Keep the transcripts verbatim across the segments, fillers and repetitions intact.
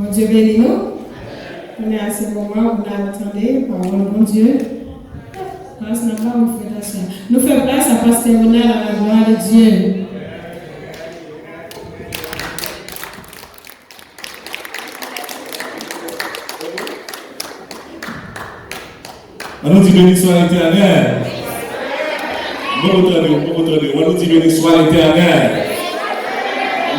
Bondye beni nou. Kounye a se moman pou n al tande pawòl Bondye. Plas nan pa ou frè Tasya. Nou fè plas a pastè Ronald à la gloire de Dieu. Ann nou di beni swa Letènèl. Mwen poko tande w, mwen poko tande w. Ann nou di beni swa Letènèl.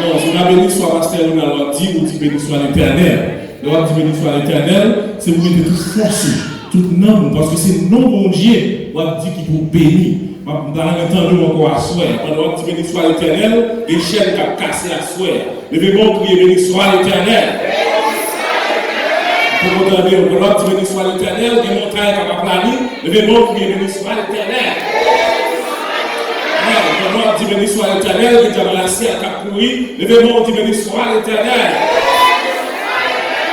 Non, se pa beni swa pastè Ronald w ap di, ou di beni swa Letènèl. Lè w ap di beni swa Letènèl, se pou mete tout fòs ou, tout nanm ou, paske se non Bondye w ap di ki pou beni. M ap, m ta renmen tande w ankò aswè a. Pandan w ap di beni swa Letènèl, gen chèn k ap kase aswè a. Leve men w, kriye beni swa Letènèl. M poko tande w. Pandan w ap di beni swa Letènèl, gen montay k ap aplani. Leve men w, kriye beni swa Letènèl. Amèn. Pandan w ap di beni swa Letènèl, gen djab rasyal k ap kouri. Leve men w, di beni swa Letènèl.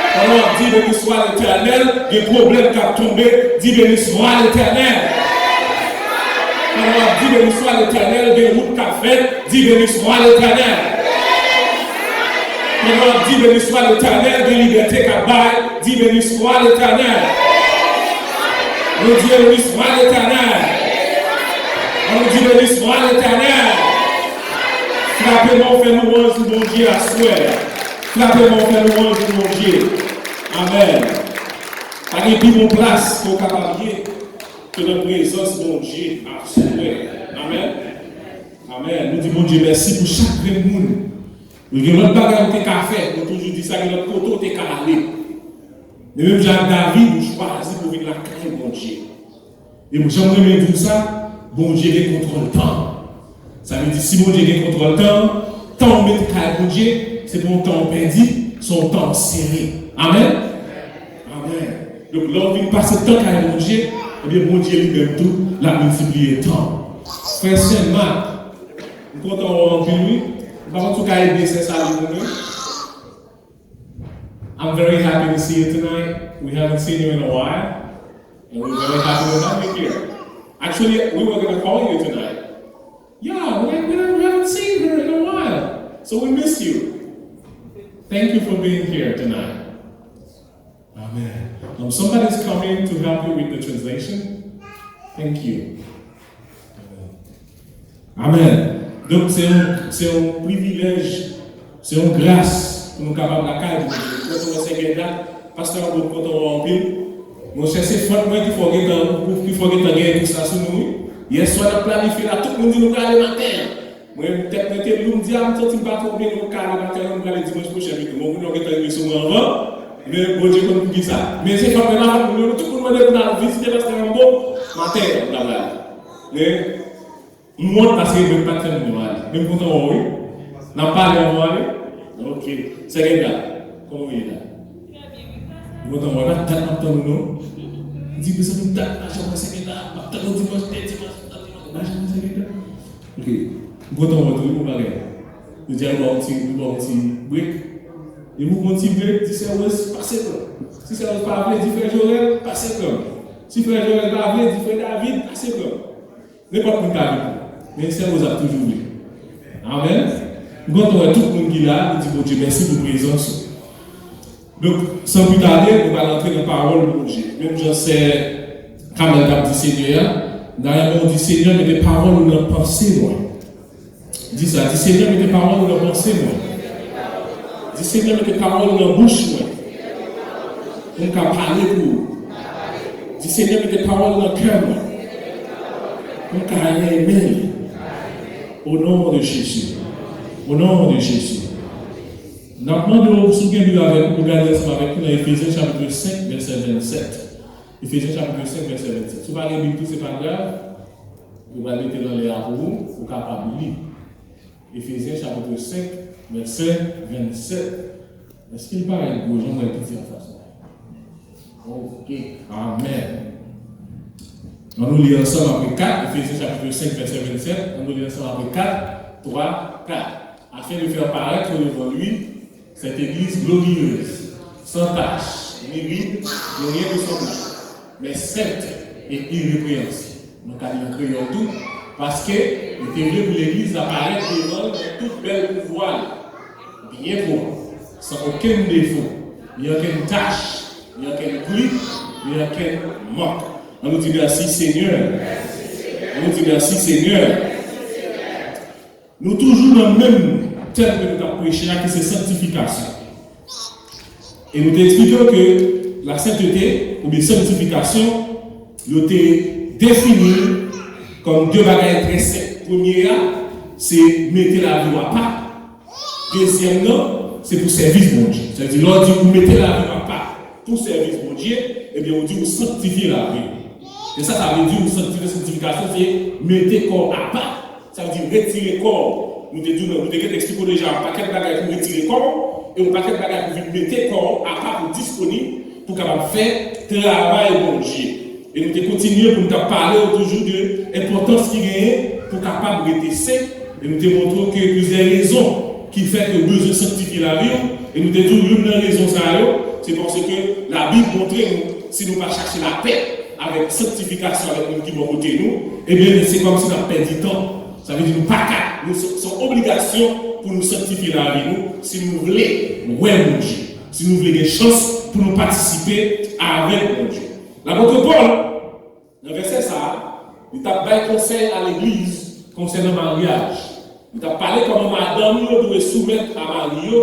Pandan w ap di beni swa Letènèl, gen pwoblèm k ap tonbe, di beni swa Letènèl. Pandan w ap di beni swa Letènèl, gen wout k ap fèt, di beni swa Letènèl. Pandan w ap di beni swa Letènèl, gen libète k ap bay, di beni swa Letènèl. Nou di beni swa Letènèl. Ann nou di beni swa Letènèl. Frape men w, fè lwanj pou Bondye aswè a. Frape men w, fè lwanj pou Bondye. Amèn. Pa gen pi bon plas ke w kapab ye ke nan prezans Bondye aswè. Amèn. Amèn. Nou di Bondye mèsi pou chak grenn moun. Gen lòt bagay ou te ka fè, nou toujou di sa, gen lòt kote ou te ka ale. Men menm jan ak David, ou chwazi pou vin lakay Bondye. E jan m renmen di w sa, Bondye gen kontwòl tan. Sa vle di, si Bondye gen kontwòl tan, tan w mete kay Bondye, se pa yon tan w pèdi, se yon tan w sere. Amèn? Amèn. Donk, lè w vin pase tan kay Bondye, ebyen, Bondye li menm tou, l ap miltipliye tan w. Frè Sen Mak, m kontan wè w anpil, wi. M pa konn si w ka ede sè sa li pou mwen. I'm very happy to see you tonight. We haven't seen you in a while, and we're very happy to have you here. Actually, we were gonna call you tonight. Yeah, we, we, we haven't seen her in a while, so we miss you. Thank you for being here tonight. Amen. Um, somebody's coming to help you with the translation. Thank you. Amèn. Donk, se yon, se yon privilèj, se yon gras pou nou kapab lakay Bondye. Kontan wè sè Gèda, pastè Rambo, kontan wè w anpil. Monchè, se fòt mwen ki fè w gentan, ki fè w gentan genyen tout sa sou nou, wi. Yèswa, n ap planifye la, tout moun di nou prale maten an. Mwen, tèt mwen te lou, m di, a, m santi m pa twò byen, nou ka ale maten an, nou prale dimanch pwochen pito. Bon, moun yo gentan rive sou mwen anvan, men Bondye konn poukisa. Men se fòt mwen la, fòt moun yo, tout moun mande pou n al vizite pastè Rambo, maten an, nou t ap prale. Men, m wont paske mwen pa t fè moun yo ale. Men m kontan wè w, wi. N ap pale anvan w ale? Ok. Sè Gèda, kòman w ye la? M kontan wè w. Pa t dat m ap tann ou, non. M di, mezanmi, m dat m pa janm wè Sè Gèda. M ap tann ou dimanch, dè dimanch, m ap tann dimanch, m pa janm wè Sè Gèda. Ok. M kontan wè w tou, wi, bon bagay. Jodi a, nou ba w ti, nou ba w ti break. Depi w pran ti break, di sè Rose, pase pran. Si sè Rose pa vle, di frè Jorel, pase pran. Si frè Jorel pa vle, di frè David, pase pran. Nenpòt moun ka vini. Men sè Rose ap toujou vle. Amèn. M kontan wè tout moun ki la, nou di Bondye mèsi pou prezans ou. Donk, san pli tade, nou pral antre nan pawòl Bondye. Menm jan sè Kamèl t ap di Senyè a, m ta renmen w di, Senyè, mete pawòl ou nan panse mwen. Di sa, di, Senyè, mete pawòl ou nan panse mwen. Di, Senyè, mete pawòl ou nan bouch mwen. Pou m ka pale pou ou. Di, Senyè, mete pawòl ou nan kè mwen. Pou m ka renmen li. Au nom de Jésus. Au nom de Jésus. N ap mande w, si w gen Bib avèk ou, pou w gade ansanm avèk nou nan Efezyen chapit senk, vèsè vennsèt. Efezyen chapit senk, vèsè vennsèt. Si w pa gen Bib tou, se pa grav. Yo pral mete l anlè a pou ou, ou kapab li. Efezyen chapit senk, vèsè vennsèt. Èske l parèt gwo jan mwen piti anfas mwen? Ok, amèn. Ann nou li ansanm apre kat, Efezyen chapit senk, vèsè vennsèt. Ann nou li ansanm apre kat, twa, kat. Afin de faire paraître devant lui cette église glorieuse, sans tache, ni ride, ni rien de semblable, mais sainte et irrépréhensible. Nou ka li an kreyòl tou, paske li te vle pou legliz la parèt devan l nan tout bèl pouvwa li, byen pwòp, san okenn defo. ni ankenn tach, ni ankenn pli, ni ankenn mank. Ann nou di mèsi Senyè. Ann nou di mèsi Senyè. Nou toujou nan menm tèm ke nou t ap preche a, ki se sanktifikasyon. E nou te eksplike w ke lasentete oubyen sanktifikasyon, yo te defini l kòm de bagay trè senp. Premye a, se mete lavi w apa. Dezyèm nan, se pou sèvis Bondye. Sa vle di, lè w di ou mete lavi w apa pou sèvis Bondye, ebyen, ou di ou sanktifye lavi w. E sa, sa vle di ou sanktifye, sanktifikasyon, se mete kò w apa. Sa vle di retire kò w. Nou te di w, nou te gentan eksplike w deja yon pakèt bagay pou retire kò w, e yon pakèt bagay pou vin mete kò w apa pou disponib, pou kapab fè travay Bondye. E nou te kontinye pou nou ta pale w toujou de enpòtans ki genyen pou kapab rete sen. E nou te montre w ke plizyè rezon ki fè ke w bezwen sanktifye lavi w. E nou te di w youn nan rezon sa yo, se paske Labib montre nou, si nou pa chache lapè avèk sanktifikasyon avèk moun ki bò kote nou, ebyen, se kòmsi n ap pèdi tan. Sa vle di nou pa ka, nou se, se yon obligasyon pou nou sanktifye lavi nou si nou vle wè Bondye, si nou vle gen chans pou nou patisipe avèk Bondye. Lapot Pòl, nan vèsè sa a, li t ap bay konsèy a legliz konsènan maryaj. Li t ap pale kòman madanm yo dwe soumèt a mari yo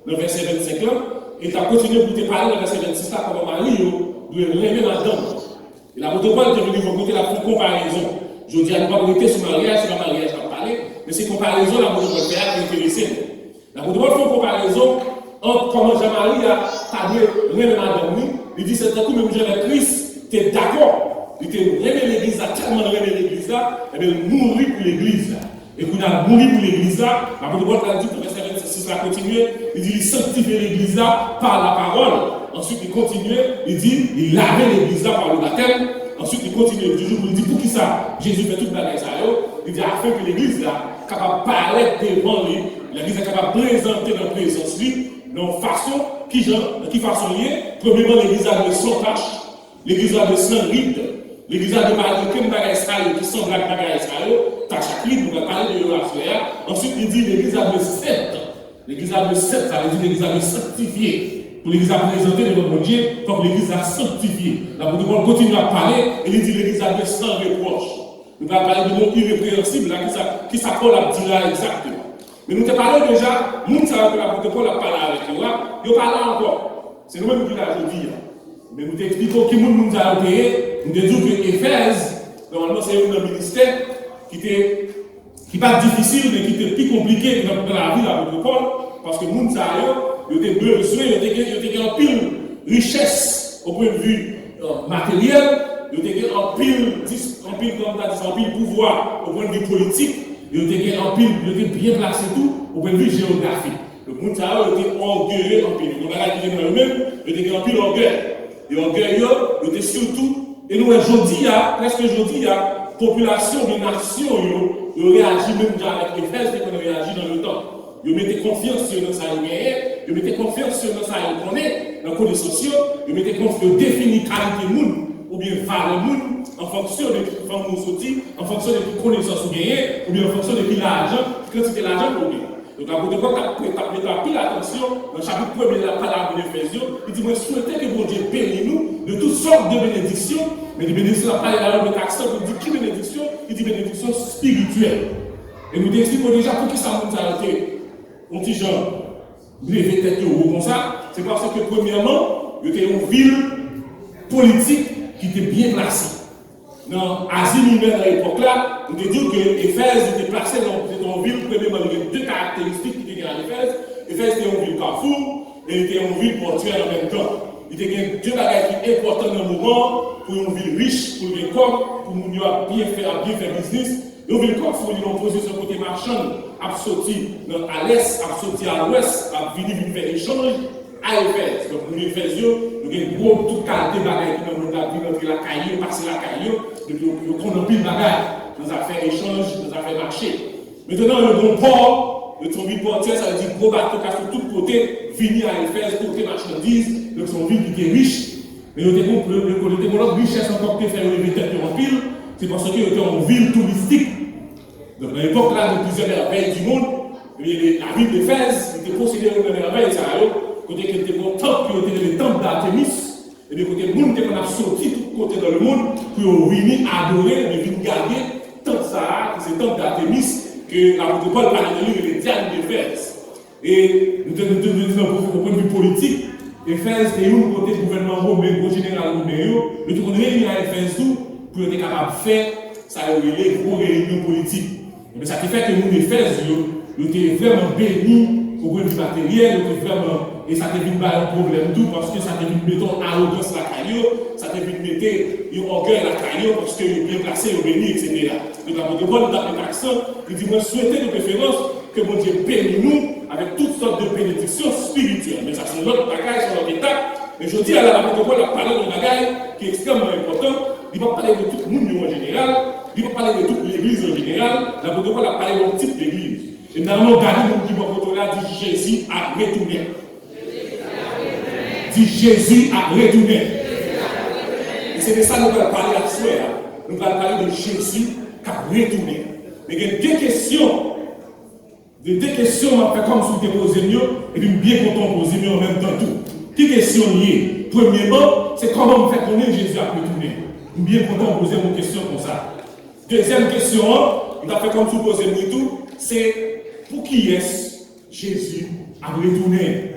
nan vèsè vennsenk lan, e li t ap kontinye pou te pale nan vèsè vennsis la kòman mari yo dwe renmen madanm yo. E lapot Pòl te vin rive yon kote l ap fè yon konparezon. Jodi a, nou p ap rete sou maryaj, se pa maryaj n ap pale, men se konparezon lapot Pòl fè a ki enterese nou. Lapot Pòl fè yon konparezon ant kòman jan mari a ta dwe renmen madanm li. Li di se tankou menm jan lè Kris te dakò, li te renmen legliz la, tèlman l renmen legliz la, ebyen, l mouri pou legliz la. E kounye a, l mouri pou legliz la, lapot Pòl pral di, nan vèsè vennsis la kontinye, li di li sanktifye legliz la pa lapawòl. Answit, li kontinye, li di li lave legliz la pa le batèm. Answit, li kontinye toujou pou l di poukisa Jezi fè tout bagay sa yo. Li di afenke legliz la kapab parèt devan li, legliz la kapab prezante nan prezans li, nan yon fason, kijan, nan ki fason l ye? Premyeman, legliz la dwe san tach, legliz la dwe san rid, legliz la dwe pa gen okenn bagay sa yo ki sanble ak bagay sa yo, tach ak rid, nou pral pale de yo aswè a. Answit, li di legliz la dwe sent. Legliz la dwe sent, sa vle di legliz la dwe sanktifye. Pou legliz la prezante devan Bondye, fòk legliz la sanktifye. Lapot Pòl kontinye ap pale, e li di legliz la dwe san repwòch. Nou pral pale de mo irepreyansib la, kisa, kisa Pòl ap di la egzakteman. Men nou te pale deja, moun sa yo ke lapot Pòl ap pale avèk yo a, yo pa la ankò. Se nou menm ki la jodi a. Men nou te eksplike w ki moun moun sa yo te ye, nou te di w ke Efèz, nòmalman se youn nan ministè ki te, ki pa t difisil, men ki te pi konplike nan, nan lavi lapot Pòl, paske moun sa yo, yo te bezwen, yo te gen, yo te gen anpil richès o pwennvi, euh, materyèl, yo te gen anpil, dis-, anpil, kòm ta di sa, anpil pouvwa o pwennvi politik, yo te gen anpil, yo te byen plase tou o pwennvi jewografik. Donk, moun sa yo, yo te ògeye anpil. Yon bagay ki te nan yo menm, yo te gen anpil ògèy. E ògèy yo, yo te sitou, e nou wè jodi a, prèske jodi a, popilasyon de nasyon yo, yo reyaji menm jan avèk Efèz te konn reyaji nan letan. Yo mete konfyans yo nan sa yo genyen, yo mete konfyans yo nan sa yo konnen, nan konesans yo, yo mete konf-, yo defini kalite moun, oubyen valè moun, an fonksyon de ki fanmi w soti, an fonksyon de ki konesans ou genyen, oubyen an fonksyon de ki lajan, ki kantite lajan ke w genyen. Donk, apot Pòl t ap, t ap mete anpil atansyon nan chapit premye la, pale a moun Efèz yo. Li di, mwen swete ke Bondye beni nou de tout sòt de benediksyon. Men de benediksyon l ap pale la, yo met aksan pou l di ki benediksyon, li di benediksyon espirityèl. E nou te eksplike w deja poukisa moun sa yo te yon ti jan leve tèt yo wo konsa. Se paske, premyèman, yo te yon vil politik ki te byen plase. Nan Azi Minè nan epòk la, nou te di w ke Efèz, li te plase nan, se te yon vil, premyèman, li gen de karakteristik ki te gen a Efèz. Efèz te yon vil kafou, e li te yon vil pòtyè an menm tan. Li te gen de bagay ki enpòtan nan moman an pou yon vil rich, pou l gen kòb, pou moun yo ap byen fè, ap byen fè biznis. Yon vil kafou, li nan yon pozisyon kote machann ap soti nan, a lès, ap soti a lwès, ap vini, vin fè echanj a Efèz. Donk, moun Efèz yo, yo gen gwo tout kalite bagay ki nan mond la, vin antre lakay yo, pase lakay yo. Donk, yo, yo konn anpil bagay nan zafè echanj, nan zafè mache. Mentnan, yo gen yon pò, yo se yon vil pòtyè, sa vle di gwo bato ka sot tout kote, vini a Efèz, pote machandiz, donk se yon vil ki te rich. Men yo te gon, yo, yo, yo te gon lòt richès ankò ki te fè yo leve tèt yo anpil, se paske yo te yon vil touristik. Donk, nan epòk la, de plizyè mèvèy di mond, ebyen, lavil Efèz, li te posede youn nan mèvèy sa yo, Kote ke te gen yon tanp ke yo te rele tanp Datemis, ebyen kote moun te konn ap soti tout kote nan lemonn pou yo vini adore, ebyen vin gade tanp sa a, ki se tanp Datemis, ke lapot Pòl pale de li, rele Dyàn Defèz. E nou te, nou te, nou te di nan pwen, pwen de vi politik, Efèz te youn kote gouvènman women, gwo jeneral women yo, yo te konn reyini a Efèz tou pou yo te kapab fè sa yo rele gwo reyinyon politik. Ebyen, sa te fè ke moun Efèz yo, yo te vrèman beni o pwen de vi materyèl, yo te vrèman, e sa te vin ba yo pwoblèm tou, paske sa te vin mete yon awogans lakay yo, sa te vin mete yon ògèy lakay yo, paske yo byen plase, yo beni, etsetera. Donk, apot Pòl, li t ap met aksan, li di, mwen swete de preferans ke Bondye beni nou avèk tout sòt de benediksyon espirityèl. Men sa se yon lòt bagay, se yon lòt etap. Men jodi a la, lapot Pòl ap pale de yon bagay ki ekstrèmman enpòtan. Li p ap pale de tout moun yo an jeneral, li p ap pale de tout legliz an jeneral, lapot Pòl ap pale de yon tip legliz. E nan nou gade moun ki bò kote w la, di Jezi ap retounen. Di Jezi ap retounen. E se de sa nou pral pale aswè a. Nou pral pale de Jezi k ap retounen. Men gen de kesyon, de, de kesyon m ap fè kòmsi w te poze m yo, epi m byen kontan w poze m yo an menm tan tou. Ki kesyon l ye? Premyeman, se kòman m fè konnen Jezi ap retounen? M byen kontan w poze m yon kesyon konsa. Dezyèm kesyon an, m t ap fè kòmsi w poze m li tou, se pou kiyès Jezi ap retounen?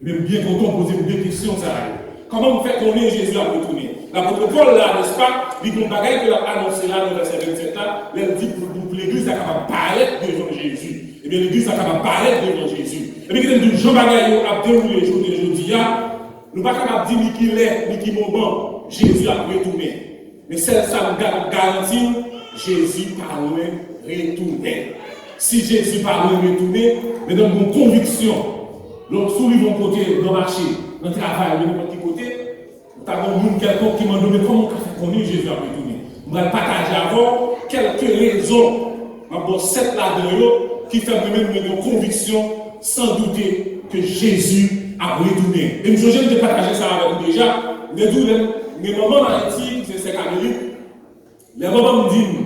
Ebyen, m byen kontan w poze m de kesyon sa a yo. Kòman m fè konnen Jezi ap retounen? Lapot Pòl la, nèspa, li gen yon bagay ke l ap anonse la nan vèsè vennsèt la, lè l di pou, pou legliz la kapab parèt devan Jezi. Ebyen, legliz la kapab parèt devan Jezi. Ebyen, kite m di w, jan bagay yo ap dewoule jounen jodi a, nou pa kapab di ni ki lè, ni ki moman Jezi ap retounen. Men sèl sa m ka garanti w, Jezi pa lwen retounen. Si Jezi pa lwen retounen, medam, gon konviksyon. Donk, si w rive yon kote, nan mache, nan travay, oubyen nenpòt ki kote, ou ta gen yon moun kèlkonk ki mande w, men kòman w ka fè konnen Jezi ap retounen? M pral pataje avè w kèlke rezon, m ap ba w sèt ladan yo, ki fè mwen menm mwen gen yon konviksyon, san doute, ke Jezi ap retounen. E m sonje m te pataje sa avèk ou deja. M te di w, lè m gen manman m Ayiti, ki se sè Kamelik, lè manman m di m,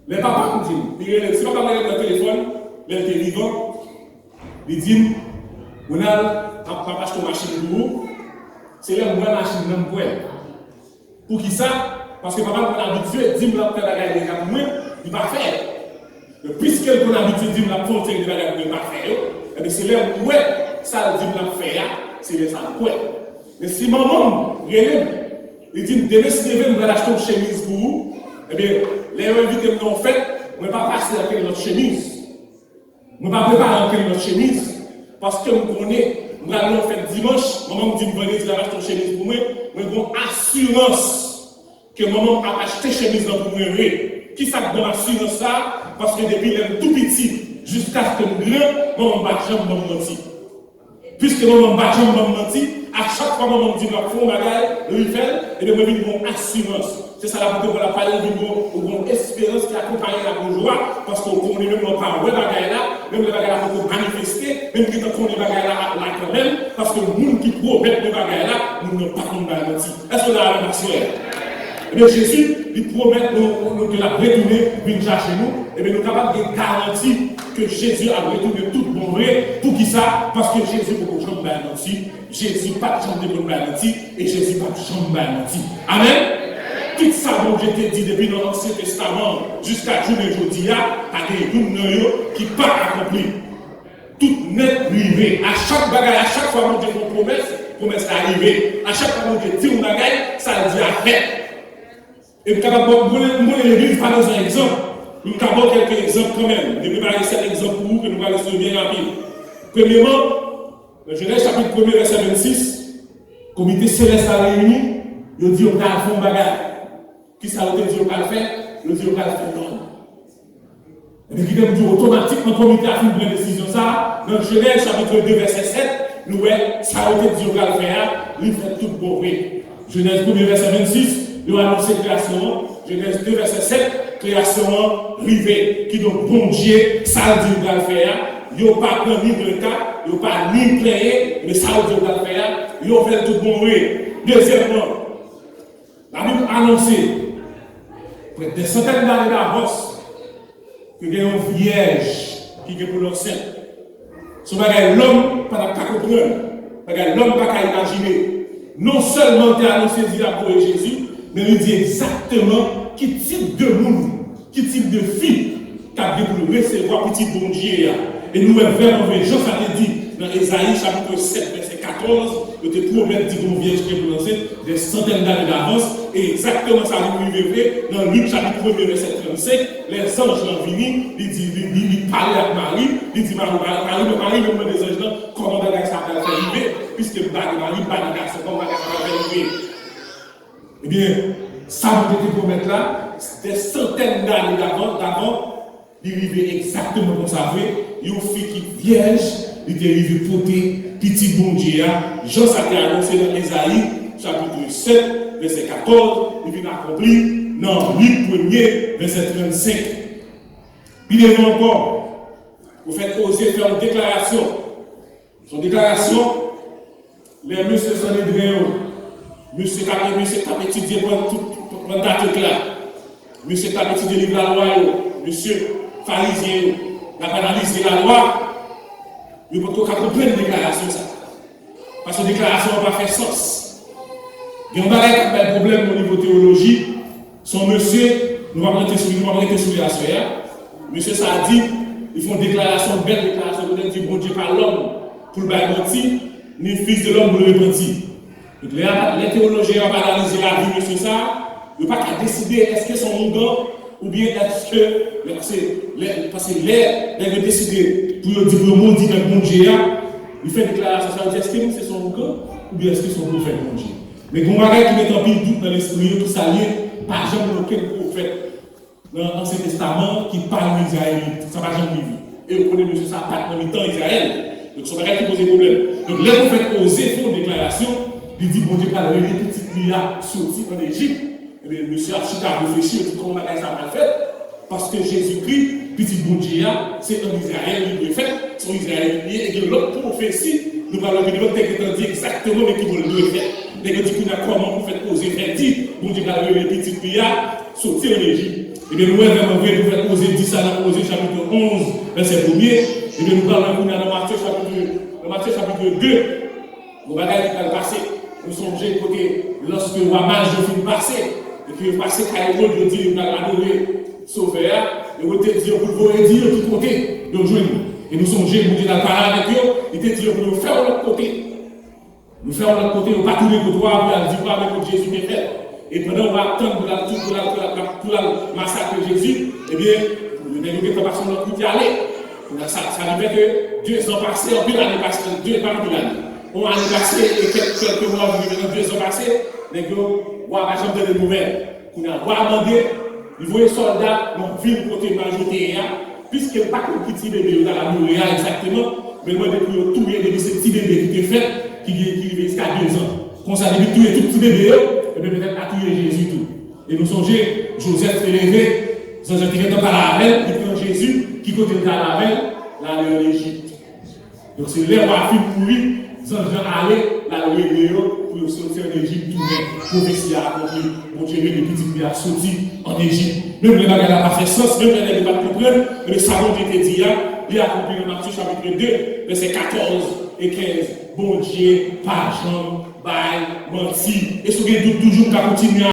lè papa m di m, li rele m, si papa m rele m nan telefòn, lè l te vivan, li di m, Ronald, m ap, m ap achte yon machin pou ou. Se lè m wè machin nan m kwè. Poukisa? Paske papa m konn abitye di m l ap fè bagay deja pou mwen, li pa fè. Men piske l konn abitye di m l ap fè yon seri de bagay pou mwen, li pa fè yo, ebyen se lè m wè sa l di m l ap fè a, se lè sa m kwè. Men si manman m rele m, li di m, demen si Dye vle, m pral achte yon chemiz pou ou, ebyen, lè yo envite m nan yon fèt, mwen pa pase ankenn lòt chemiz. Mwen pa prepare ankenn lòt chemiz, paske m konnen m pral nan yon fèt dimanch, manman m di m vandredi l ap achte yon chemiz pou mwen, mwen gen yon asirans ke manman m ap achte chemiz lan pou mwen vre. Kisa k ban m asirans sa a? Paske depi lè m tou piti, jiskaske m gran, manman m pa janm ban m manti. Piske manman m pa janm ban m manti, a chak fwa manman m di m l ap fè yon bagay, li fè l, ebyen mwen vin gen yon asirans. Se sa lapot Pòl ap pale, li vin gen yon, yon esperans ki akonpaye l ak yon jwa, paske w konnen menm lè w pa wè bagay la, menm lè bagay la poko manifeste, men w gentan konnen bagay la ap la kanmenm, paske moun ki pwomèt nou bagay la, moun nan pa konn bay manti. Èske w la avè m aswè a? Ebyen, Jezi, li pwomèt nou, nou ke l ap retounen vin chache nou. Ebyen, nou kapab gen garanti ke Jezi ap retounen tout bon vre. Poukisa? Paske Jezi poko janm bay manti. Jezi pa t janm te konn bay manti. E Jezi p ap janm bay manti. Amèn? Tout sa Bondye te di depi nan Ansyen Testaman an jiska jounen jodi a, pa gen youn nan yo ki pa akonpli. Tout nèt rive. A chak bagay, a chak fwa Bondye fè yon pwomès, pwomès la rive. A chak fwa Bondye di yon bagay, sa l di a fèt. E m kapab ba w, m konnen, m konnen legliz pa bezwen egzanp. Men m ka ba w kèlke egzanp kanmenm. M te prepare sèt egzanp pou ou ke nou pral eseye byen rapid. Premyeman, nan Jenèz chapit premye, vèsè vennsis, komite selès la reyini, yo di yo pral fè yon bagay. Kisa yo te di yo pral fè? Yo di yo pral fè lòn. Ebyen, kite m di w, otomatikman, komite a fin pran desizyon sa a. Nan Jenèz chapit de, vèsè sèt, nou wè sa yo te di yo pral fè a, li fèt tout bon vre. Jenèz premye, vèsè vennsis, yo anonse kreyasyon an. Jenèz de, vèsè sèt, kreyasyon an rive. Kidonk, Bondye, sa l di l pral fè a, yo pa pran ni reta, yo pa ni plenyen, men sa yo di yo pral fè a, yo fè l tout bon vre. Dezyèmman, Labib anonse, près des centaines d'années d'avance, ke gen yon vyèj ki gen pou l ansent. Se yon bagay lòm pa t ap ka konprann. Bagay lòm pa ka imajine. Non sèlman l te anonse di l ap voye Jezi, men li di egzakteman ki tip de moun, ki tip de fi k ap gen pou l resevwa Pitit Bondye a. E nou wè vrèman vre, jan sa te di nan Ezayi chapit sèt, vèsè katòz, yo te pwomèt di gon vyèj ki gen pou l ansent des centaines d'années d'avance, e egzakteman sa vin rive vre nan Lik chapit premye, vèsè trannsenk, lè zanj lan vini, li di, li, li, li pale ak Mari, li di Mari, Mari, Mari, Mari menm mande zanj lan, kòman bagay sa pral fè rive, piske m pa gen mari, m pa gen gason, kòman bagay sa pral fè rive? Ebyen, sa Bondye te pwomèt la, des centaines d'années d'avant, d'avant, li rive egzakteman konsa vre, yon fi ki vyèj, li te rive pote Pitit Bondye a, jan sa te anonse nan Ezayi, chapit sèt, vèsè katòz, li vin akonpli nan Lik premye, vèsè trannsenk. Pi devan ankò, pwofèt Oze fè yon deklarasyon. Se yon deklarasyon, lè mesye Sanedren yo, mesye k ap, mesye k ap etidye Pant-, tout, tout Pantatik la, mesye k ap etidye liv lalwa yo, mesye Farizyen yo, k ap analize lalwa, yo potko ka konprann deklarasyon sa. Paske deklarasyon an pa fè sans. Gen yon bagay k ap bay pwoblèm o nivo teyoloji, se yon mesye, nou p ap rete sou li, nou p ap rete sou li aswè a. Mesye sa a di, li fè yon deklarasyon, bèl deklarasyon, kote l di Bondye pa lòm pou l bay manti, ni fis de lòm pou l repanti. Donk, lè, lè teyolojyen yo ap analize lavi mesye sa a, yo pa ka deside èske se yon ougan oubyen èske, lè, paske lè, paske lè nèg yo deside pou yo di, pou yo modi nèg Bondye a, yo fè deklarasyon sa, yo di, èske misye se yon ougan oubyen èske se yon pwofèt Bondye? Men gen yon bagay ki mete anpil dout nan lespri yo, ki sa l ye, pa janm gen okenn pwofèt nan Ansyen Testaman ki pa yon Izrayelit. Sa pa janm rive. E yo konnen mesye sa a pa t nan mitan Izrayèl. Donk, se yon bagay ki poze pwoblèm. Donk, lè pwofèt Oze fè yon deklarasyon, li di Bondye pral rele pitit li a soti ann Ejip. Ebyen, mesye ap chita reflechi, yo di, kòman bagay sa pral fèt? Paske Jezikri, pitit Bondye a, se ann Izrayèl li dwe fèt, se yon Izrayelit li ye, e gen lòt pwofesi, nou pral wè pi devan, ki te gentan di egzakteman men ki bò l dwe fèt. Nèg yo di kounye a kòman pwofèt Oze fè di, Bondye pral rele pitit li a, soti ann Ejip. Ebyen, nou wè vrèman vre, pwofèt Oze di sa nan Oze chapit onz, vèsè premye. Ebyen, nou pral wè kounye a nan Matye chapit, nan Matye chapit de, yon bagay ki pral pase. Nou sonje kote, lòske wa maj yo fin pase, epi yo pase kay Ewòd, yo di yo pral adore Sovè a, Ewòd te di yo pou l voye di yo ki kote yo jwenn li. E nou sonje, Bondye t al pale avèk yo, li te di yo pou yo fè yon lòt kote. Nou fè yon lòt kote, yo pa tounen kot wa a pou y al di wa a men kot Jezi te fèt. E pandan wa ap tann pou l al tou, pou l al, pou l al, pou l al masakre Jezi, ebyen, nèg yo gentan pase yon lòt kote ale. Kounye a sa, sa vin fè ke dezan pase, anpil ane pase, de, pa anpil ane. Yon ane pase, e kèk, kèlke mwa vin rive nan dezan pase, nèg yo, wa a pa janm tande nouvèl. Kounye a, wa a mande, li voye sòlda nan vil kote maj yo te ye a, piske l pa konn ki ti bebe yo t al adore a egzakteman, men l mande pou yo touye depi se ti bebe ki te fèt, ki gen, ki rive jiska dezan. Konsa, depi l touye tout ti bebe yo, ebyen, petèt l a touye Jezi tou. E nou sonje, Jozèf te leve, zanj lan te gentan pale avè l, li pran Jezi, ki kote l t ale avè l? L ale ann Ejip. Donk, se lè wa a fin mouri, zanj lan ale, l al rele yo pou yo soti ann Ejip tounen. Pwofesi a akonpli, Bondye rele pitit li a soti ann Ejip. Menm lè bagay la pa fè sans, menm lè nèg yo pa t konprann, men sa Bondye te di a, li akonpli nan Matye chapit de, vèsè katòz e kenz. Bondye pa janm bay manti. E si w gen dout toujou, m ka kontinye